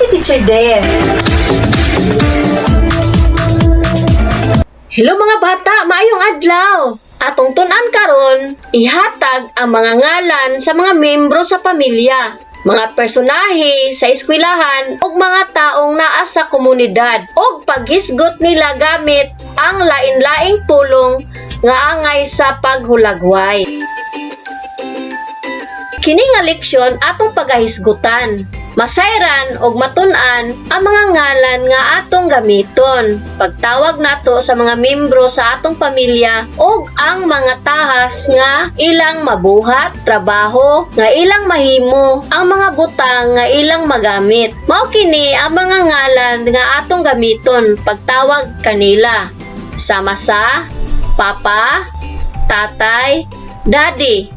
si Teacher Deb. Hello mga bata, maayong adlaw. Atong tun-an karon, ihatag ang mga ngalan sa mga membro sa pamilya, mga personahe sa eskwelahan ug mga taong naa sa komunidad ug paghisgot nila gamit ang lain-laing pulong nga angay sa paghulagway. Kini nga leksyon atong pagahisgutan. Masayran og matun-an ang mga ngalan nga atong gamiton. Pagtawag nato sa mga membro sa atong pamilya og ang mga tahas nga ilang mabuhat, trabaho nga ilang mahimo, ang mga butang nga ilang magamit. Mao kini ang mga ngalan nga atong gamiton pagtawag kanila. Sama sa papa, tatay, daddy,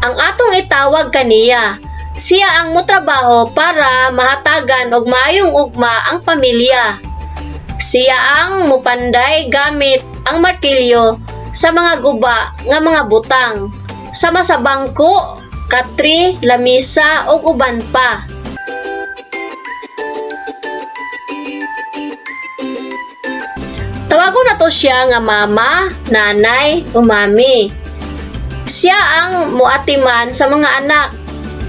ang atong itawag kaniya. Siya ang motrabaho para mahatagan og maayong ugma ang pamilya. Siya ang mupanday gamit ang martilyo sa mga guba nga mga butang, sama sa bangko, katri, lamisa ug uban pa. Tawagon nato siya nga mama, nanay, o mami. Siya ang muatiman sa mga anak,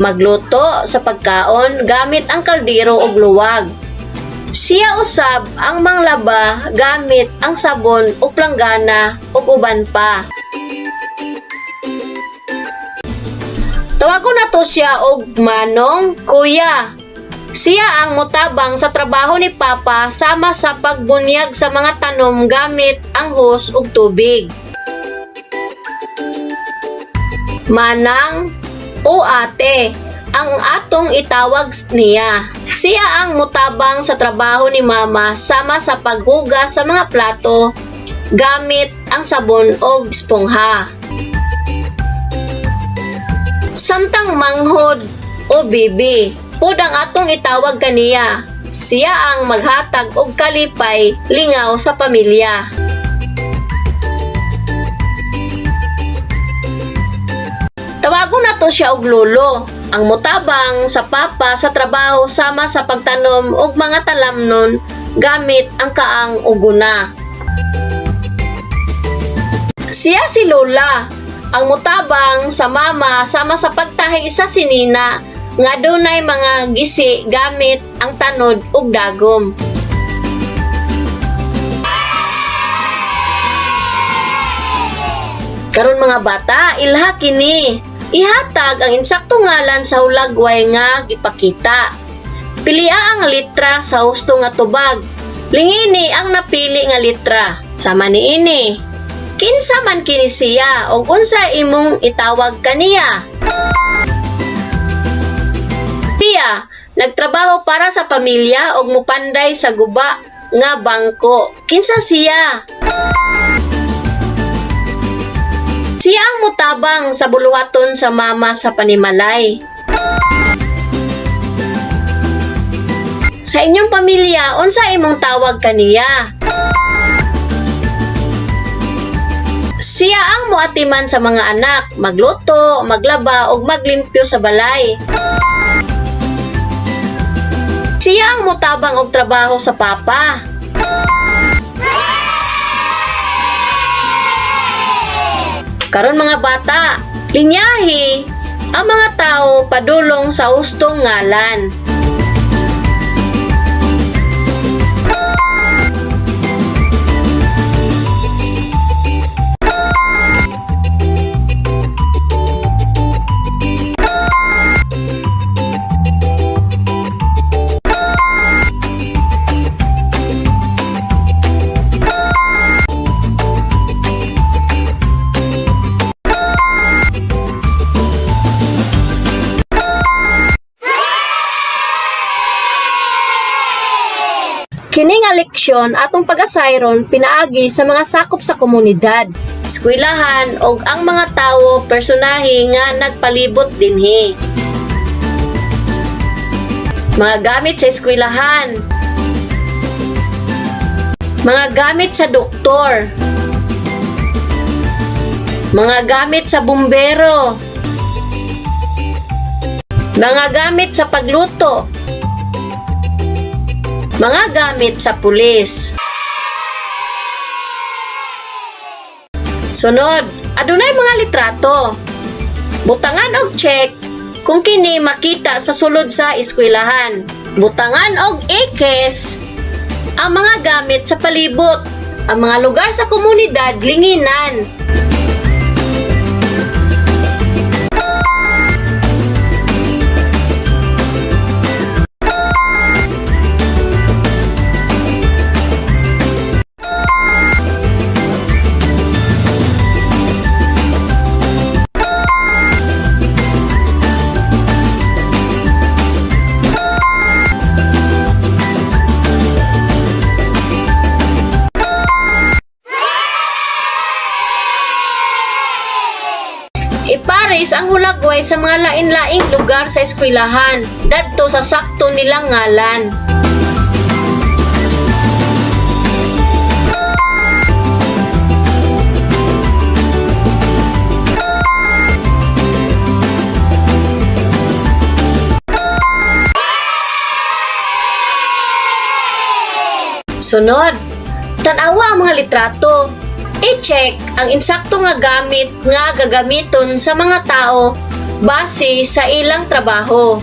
magluto sa pagkaon gamit ang kaldero ug luwag. Siya usab ang manglaba gamit ang sabon ug planggana ug uban pa. Tawagon nato siya og manong, kuya. Siya ang mutabang sa trabaho ni Papa sama sa pagbunyag sa mga tanom gamit ang hose ug tubig. Manang o ate ang atong itawag niya. Siya ang mutabang sa trabaho ni Mama sama sa paghugas sa mga plato gamit ang sabon o espongha. Samtang manghod o bibi, pud ang atong itawag kaniya. Siya ang maghatag og kalipay lingaw sa pamilya. Tawagon nato siya og lolo, ang mutabang sa papa sa trabaho sama sa pagtanom og mga talamnon gamit ang kaang ug guna. Siya si Lola, ang mutabang sa mama sama sa pagtahi sa sinina nga dunay mga gisi gamit ang tanod ug dagom. Karon mga bata, ilha kini. Ihatag ang insakto ngalan sa hulagway nga gipakita. Pilia ang litra sa husto nga tubag. Lingini ang napili nga litra. Sama niini. Kinsa man kini siya ug unsa imong itawag kaniya? Siya nagtrabaho para sa pamilya ug mupanday sa guba nga bangko. Kinsa siya? Siya ang mutabang sa buluhaton sa mama sa panimalay. Sa inyong pamilya, unsa imong tawag kaniya? Siya ang muatiman sa mga anak, magluto, maglaba ug maglimpyo sa balay. Siya ang mutabang og trabaho sa papa. Karon mga bata, linyahi ang mga tao padulong sa hustong ngalan. Kini nga leksyon atong pag-asayron pinaagi sa mga sakop sa komunidad, eskwelahan ug ang mga tawo personahe nga nagpalibot dinhi. Mga gamit sa eskwelahan, mga gamit sa doktor, mga gamit sa bumbero, mga gamit sa pagluto, Mga gamit sa pulis. Sunod, adunay mga litrato. Butangan og check kung kini makita sa sulod sa eskwelahan. Butangan og ekis ang mga gamit sa palibot, ang mga lugar sa komunidad linginan. Ipares ang hulagway sa mga lain-laing lugar sa eskwelahan dadto sa sakto nilang ngalan. Sunod, tan-awa ang mga litrato. I-check ang insakto nga gamit nga gagamiton sa mga tao base sa ilang trabaho.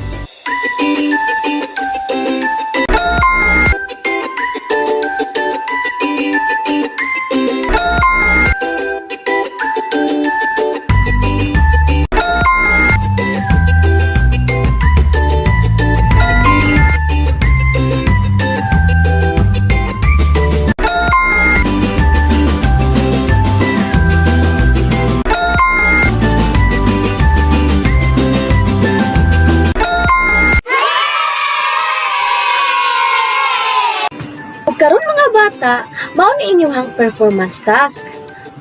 Ug karon mga bata, mao ni inyong performance task.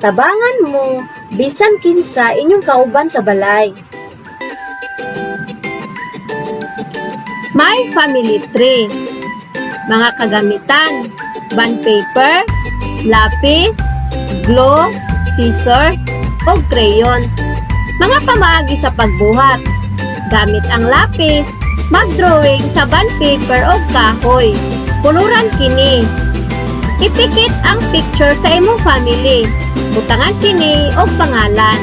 Tabangan mo bisan kinsa inyong kauban sa balay. My family tree. Mga kagamitan: bond paper, lapis, glue, scissors, o crayons. Mga pamaagi sa pagbuhat: gamit ang lapis, mag-drawing sa bond paper o kahoy. Kuluran kini. Ipikit ang picture sa imong family. Butangan kini og pangalan.